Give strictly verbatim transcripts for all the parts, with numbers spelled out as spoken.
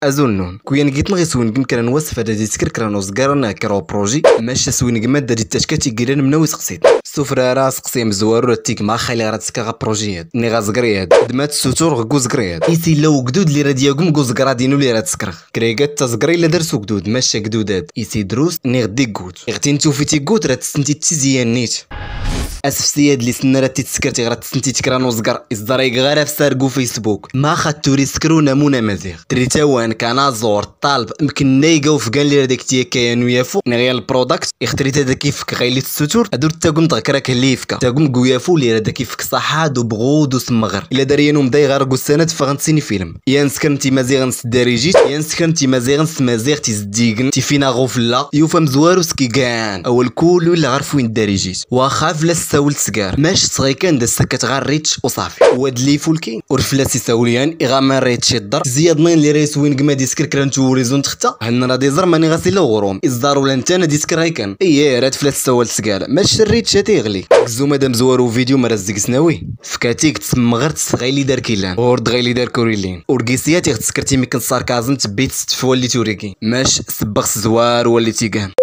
Azul nnun. Kuyan gitneɣ iswingem kra n wasf ad d-isker kra n uzgar neɣ kra n uproji, maca swingem ad d-ittacka tigiran mnaw iseqsid. Sufra ara aseqsi amezwaru ad tigma xali ɣer ad tsekka ɣer proji-ad, niɣ azgri-ad, d ma tessutur ɣ uzgri-ad. Is illa ugdud li rad yagum g uzgar-ad inu li rad sekreɣ. Kregat tazgri illa dar s ugdud, maca agdud-ad is idrus niɣ d-iggut. Iɣ tin tufit iggut rad tessenti d tizi-ad-nit. Asefsi-ad li s-nna rad t-id-teskert iɣ rad tessenti d kra n uzgar, iẓḍar-agi ɣar afsar gu Facebook. Max ad turi sekr unamun amaziɣ. Trit awan kan aẓur, ṭṭalb, mkennay ga ufgan li rad ak-t-yakka yan uyafu, niɣ yan lproduct, iɣ trit ad ak-ifk ɣayli tessutur, ad ur ttagum dɣa kra k-helli ifka. Ttagum gu uyafu li rad ak-ifk ṣaḥa d ubɣu d usemɣer. Illa dar yan umday ɣar gu ussan-ad ffɣen sin ifilm. Yan sekren timaziɣen s tdarijit, yan sekren timaziɣen s tmaziɣt izeddigen, tifin aɣ ufella, yuf amezwaru s kigan. Awal kullu illa ɣar fwin tdarijit. Waxa fell-as tsawelt sgar. Mac sɣi kan d as-sakkat ɣar Rich u ṣafi. Wad li ifulki, ur fell-as isawel yan, iɣ aman Rich idder. Ziyad nin li ra iswingem ad isker kra n twuriẓunt xta. Henna rad iẓer mani ɣas illa uɣrum. Iẓḍar ula ntan ad isker ɣikan. Iye, rad fell-as tsawelt sgar. Mac Rich ad iɣli. Gzum ad amezwaru uvidyu mara zdig snawi. Fkatig tsemɣert s tɣayli dar kilan, ur d ɣayli dar kurillin. Ur gis yat iɣ teskert imik n sarkazm tbit s tfwallit urigi. Mac sbbeɣ s zwar walli tigan.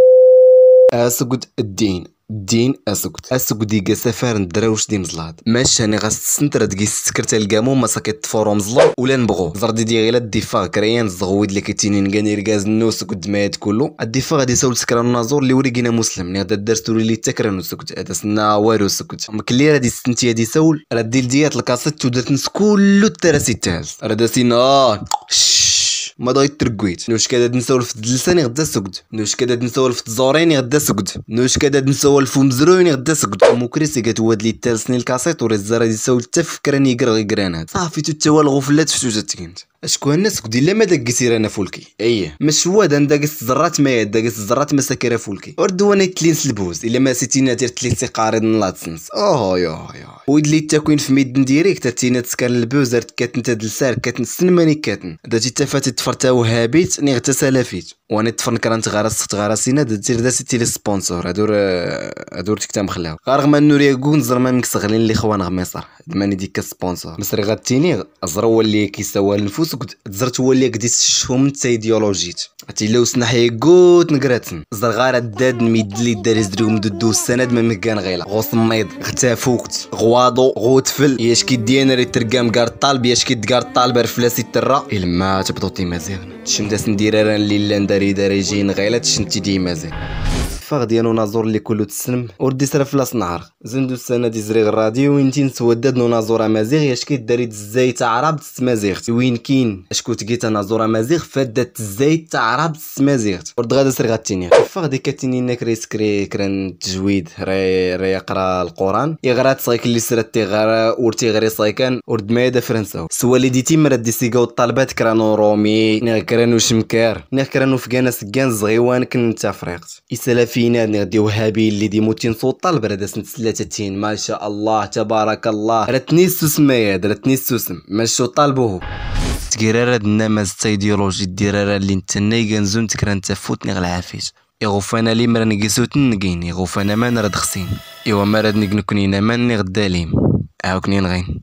Asgud ddin, ddin asgud. Asgud iga safar n drawc d imẓlad. Mac ani ɣas tessent rad gis teskert algamu ma sakiṭ tfur umẓlu ula nbɣu. Ẓer didi ɣila d-iffeɣ kra yan zɣ wid li k-ittinin gan irgazen n usgud d mayad kullu. Ad d-iffeɣ ad isawel s kra n unaẓur li ur igin amuslem, niɣ d ad dars ur ili ttakra n usgud. Ad as-nna awal usgud. Mkelli rad issenti ad isawel, rad ildi yat lkaṣit tudert-nnes kullu tara s ittahaz. Rad as-inna, ah, cc, ma dɣa ittrgwit. Nucka ad nsawel f tdlsa niɣ d asgud. Nucka ad nsawel f tẓuri niɣ d asgud. Nucka ad nsawel f umezruy niɣ d asgud. Mukris iga twad li ttalsni lkaṣit ur iẓẓar ad isawel ttaf f kra n iger ɣ igranat. Ṣafi tuttawal ɣ ufella teftutat tgint. Acku hanna sgud illa ma da gis iran afulki. Eye. Mecwad anda gis tẓerrat ma yadda gis tẓerrat ma sakir afulki. Ur d wan itlin s lbuz, illa ma sitinat ir tlin s iqariḍ n ladsense. Ohoy, ohoy, ohoy. Wid li ttakwin f midden direct, ar tinat skar lbuz, ar tkatn tadlsa, ar katn ssen mani kkatn. Da tittafat iṭṭfer tawehhabit, niɣ tasalafit. Wan iṭṭfren kra n tɣaras s tɣarasin ad tirdas i tili sponsor, ad ur, ad ur tektam xlaw. Ɣar ɣman n ur yagu nẓer ma mik sɣlin lixwan ɣ Miṣr. D mani d-ikka sponsor. Mesri ɣad tiniɣ, ẓer walli ak isawalen f usgud, ẓert walli ak d-isseccumen d taydyulujit. Ad tilla usnaḥ yaggut n gratsen. Ẓer ɣar addad n midden li ddar izrigum d uddu ussan ad ma mggan ɣila. Ɣ usemmiḍ, ɣ tafukt, ɣ waḍu, ɣ udfel, yac ki d-yan ar ittergam gar ṭṭalb, yac ki d-gar ṭṭalb ar fell-as itterra. Ilmma tebḍu timaziɣen. Tcem d asen-d iraran li llan dar idarijin ɣila tcent-id i Imaziɣen. Ffeɣ d yan unaẓur li kullu tessnem, ur d-isra fell-as neɛreq. Zend ussan ad izriɣ rradyu, intin s waddad n unaẓur amaziɣ, yac ki d-dari tzzayt aɛrab s tmaziɣt. Win kin, acku tgit anaẓur amaziɣ, faddat tzzayt aɛrab s tmaziɣt. Ur dɣa d asriɣ ad tiniɣ. Ffeɣ di kattini inna kra iskri kra n tejwid, ra, ra yaqra lquran. Iɣra-t sɣik lli sra tiɣara, ur tiɣri sɣikan, ur d ma yad afransaw. Swali di timra d isigaw ṭṭalbat kra n urumi, niɣ kra n ucemkar, niɣ kra n ufgan aseggan zɣiwan ken n tafriqt. Isalafiyin-ad niɣ d iwehhabiyen lli d-imutin s uṭṭalb rad asen-tesla tatin, ma ca Allah, tabarak Allah, rad ten-issusem ayad, rad ten-issusem, maca uṭṭalb uhu. Tgira rad nnamaz d taydyulujit d irara lli nttannay ganzun tekra n tafut niɣ lɛafit. Iɣ ufan alim ra ngisuten ngin, iɣ ufan aman rad xsin. Iwa ma rad neg nekkni inaman niɣ d alim. Ɛawknin ɣin.